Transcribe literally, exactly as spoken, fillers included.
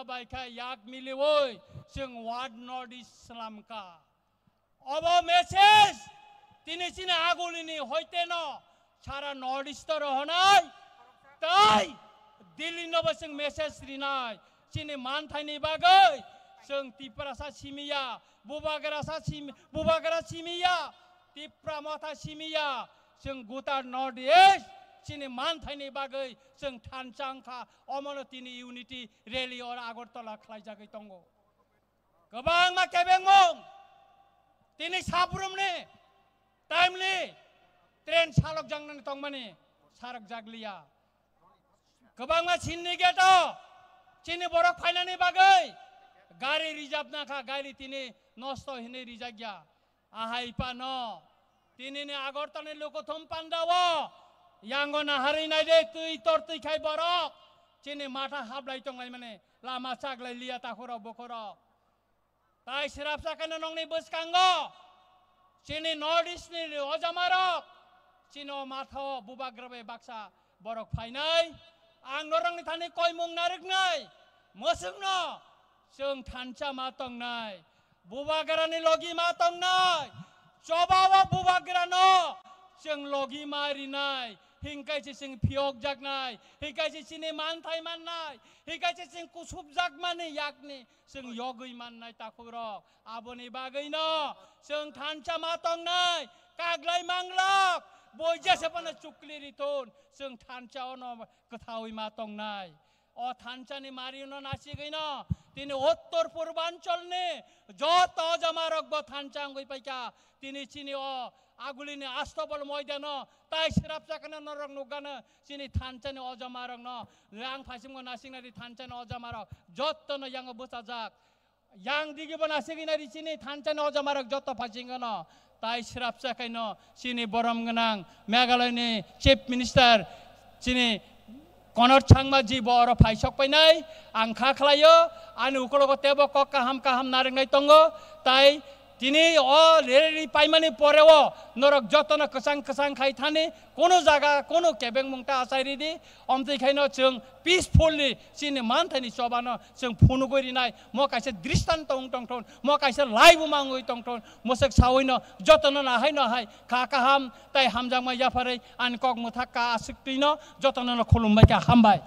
Bai kha yak miliwi chwng Ward North East slamkha. Obo message tini chini agulini hoiteno sara North East rohonai tai Delhi nobo chwng message rinai chini manthaini bagwi chwng Tiprasa simiya, Bubagrasa simi, Bubagra simiya, Tipra motha simiya, chwng gutar North East chini manthaini bagwi chwng thansa wngkha, omono tini unity rally oro Agartala khlaijagwi tongo. Kwbangma kebengmung tini sabrumni timely train salokjaknani tongmani sarokjakliya. Kwbangma sinni gate-o chini borok phainani bagwi gari rijapna kha, gari tini nosto hinwi rijakya. Ahai phano tinini Agartalani Lukuthum Pandao yango naharwi naide twi tor twi khai borok chini matha hablai tonglaimani lama chaglai liya takhurok bukhurok. Tai srapsa khe nongni bwskango chini North East ni ojamarok chini o matha o Bubagra bai baksa borok phainai. Ang norokni thani koimung narwknai, mwswkno chwng thansa ma tongnai, Bubagrani logi ma tongnai, chobao Bubagrano chwng logi ma rinai, hinkai se chwng phiyokjaknai, hinkai se chini manthai mannai, hinkai se chwng kusupjakmani yakni chwng yogwi mannai takhurok. Aboni bagwino chwng thansa ma tongnai, kaglai manglok, boija se phano chukli rithun, chwng thansa ono kwthawi ma tongnai. O thansani marino nasigwino tini uttor purbancholni joto ojamarokbo thansa wngwi paikha. Tini chini o agulini Astobol moidano tai srapsa kheno norok nukgano chini thansani ojamarokno. Ang phaisingo nasiknadi thansani ojamarok jottono yango bwchajak. Yang digibo nasigwi nai di chini thansani ojamarok joto phaisingono. Tai srapsa khaino chini borom gwnang Meghalaya ni Chief Minister chini Konor Sangma ji bo oro phaisok painai. Ang kha khlaio, ani ukologo tebo kok kaham kaham narwknai tongo. Tai tini o rally paimani poreo norok jotono kwchang kwchang khai thani, kono jaga kono kebengmung ta achai ridi. Omtwi khaino chwng peacefully chini manthaini chobano chwng phunugwi rinai, mo kaisa dristanto wng tongthon, mo kaisa laibuma wngwi tongthon, mwswk sawino jotono nahai nahai kha kaham tai hamjakma yapharwi ani kok mwthak ka aswk twino jotono khulumbai kha, hambai.